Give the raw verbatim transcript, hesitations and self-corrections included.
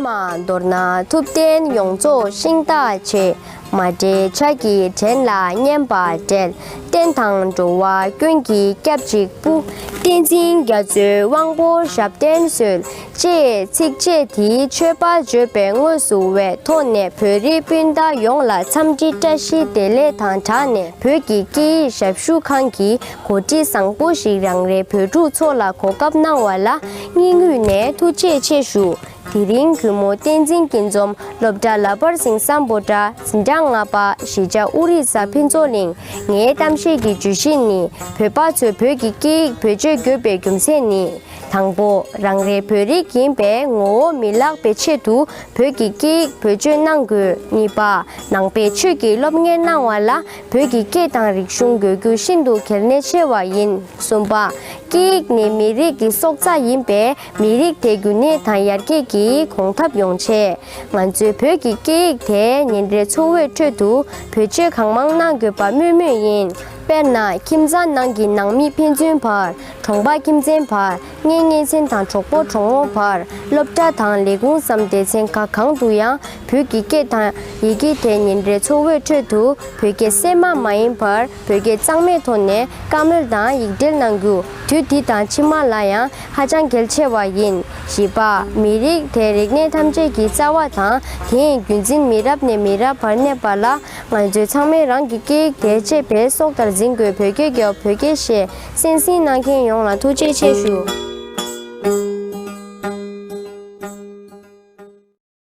མ་མདོར་ན་ཐུབ་བསྟན་ཡོངས་རྫོགས་ཤིང་རྟ་ཆེ། མ་འདྲེས་ཆ་གི་བྲན་ལ་བསྙེན་པ་འབྲེལ། བསྟན་དང་འགྲོ་བ་ཀུན་གྱི་སྐྱབས་གཅིག་པུ། བསྟན་འཛིན་རྒྱ་མཚོའི་དབང་པོ་ཞབས་བརྟན་གསོལ། ཅེས་ཚིགས་བཅད་དེའི་མཆོད་པ་བརྗོད་པའི་དངོས་སུ་བའི་ཐོག་ནས་བོད་རིགས་སྤུན་ཟླ་ཡོངས་ལ་འཚམས་འདྲི་བཀྲ་ཤིས་བདེ་ལེགས་དང་སྦྲགས་ནས། བོད་ཀྱི་སྐད་ཡིག་ཞབས་ཞུ་ཁང་གི་གོ་སྒྲིག་བཟང་པོ་ཞིག་རང་རེའི་བོད་ཕྲུག་ཚོ་ལ་གོ་སྐབས་གནང་བ་ལ་སྙིང་དབུས་ནས་ཐུགས་རྗེ་ཆེ་ཞུ། དེ་རིང་གུས་མོ་བསྟན་འཛིན་སྐྱིད་འཛོམས། སློབ་གྲྭ་ལ་པར་སེང་སམ་བྷོ་ཊ། འཛིན་གྲྭ་ལྔ་པ། གཞིས་ཆགས་ཨོ་རི་ས་ཕུན་ཚོགས་གླིང་། ངའི་གཏམ་བཤད་ཀྱི་བརྗོད་གཞི་ནི། བོད་པ་ཚོས་བོད་ཀྱི་སྐད་ཡིག་བེད་སྤྱོད་དགོས་པའི་རྒྱུ་མཚན་ནི། དང་པོ། རང་རེ་བོད་རིགས་ཡིན་པའི་ངོ་བོ་མི་བརླག་པའི་ཆེད་དུ་བོད་ཀྱི་སྐད་ཡིག་བེད་སྤྱོད་གནང་དགོས། གཉིས་པ། ནང་པའི་ཆོས་ཀྱི་སློབ་གཉེར་གནང་བ་ལ་བོད་ཀྱི་སྐད་དང་རིག་གཞུང་དགོས་རྒྱུ་ཤིན་ཏུ་གལ་གནད་ཆེ་བ་ཡིན། གསུམ་པ། སྐད་ཡིག་ནི་མི་རིགས་ཀྱི་སྲོག་རྩ་ཡིན་པས། མི་རིགས་དེ་རྒྱུན་གནས་དང་ཡར་རྒྱས་ཀྱི་གོང་འཕེལ་ཡོང་ཆེད། ང་ཚོས་བོད་ཀྱི་སྐད་ཡིག་དེ་ཉིན་རེའི་འཚོ་བའི་ཁྲོད་དུ་བེད་སྤྱོད་གང་མང་གནང་དགོས་པ་སྨོས་མུས་ཡིན། དཔེར་ན། ཁྱིམ་ཚང་ནང་གི་ནང་མི་ཕན་ཚུན་བར། གྲོང་པ་ཁྱིམ་མཚེས་བར། གཉེན་ཉེ་ཚན་དང་གྲོགས་པོ་གྲོགས་མོ་བར། སློབ་གྲྭ་དང་ལས་ཁུངས་སམ་སྡེ་ཚན་ཁག་གང་དུ་ཡང་བོད་ཀྱི་སྐད་དང་ཡི་གེ་དེ་ཉིན་རེའི་འཚོ་བའི་ཁྲོད་དུ་བོད་སྐད་སེམས་མ་མ་ཡིན་པར་བོད་སྐད་གཙང་མའི་ཐོག་ནས་བཀའ་མོལ་དང་ཡིག་འབྲེལ་གནང་རྒྱུ་དུས་འདི་དང་ཕྱི་མ་ལ་ཡང་ཧ་ཅང་གལ་ཆེ་བ་ཡིན། བཞི་པ། མི་རིགས་དེ་རིག་གནས་ཐམས་ཅད་ཀྱི་རྩ་བ་དང་། དེའི་རྒྱུན་འཛིན་མི་རབས་ནས་མི་རབས་བར་གནས་པ་ལ། ང་ཚོས་ཚང་མས་རང་གི་སྐད་ཡིག་དེ་གཅེས་པའི་སྲོག་ལྟར་འཛིན་དགོས། བོད་སྐད་རྒྱབ། བོད་སྐད་བཤད། གསན་གཟིགས་གནང་མཁན་ཡོངས་ལ་ཐུགས་རྗེ་ཆེ་ཞུ།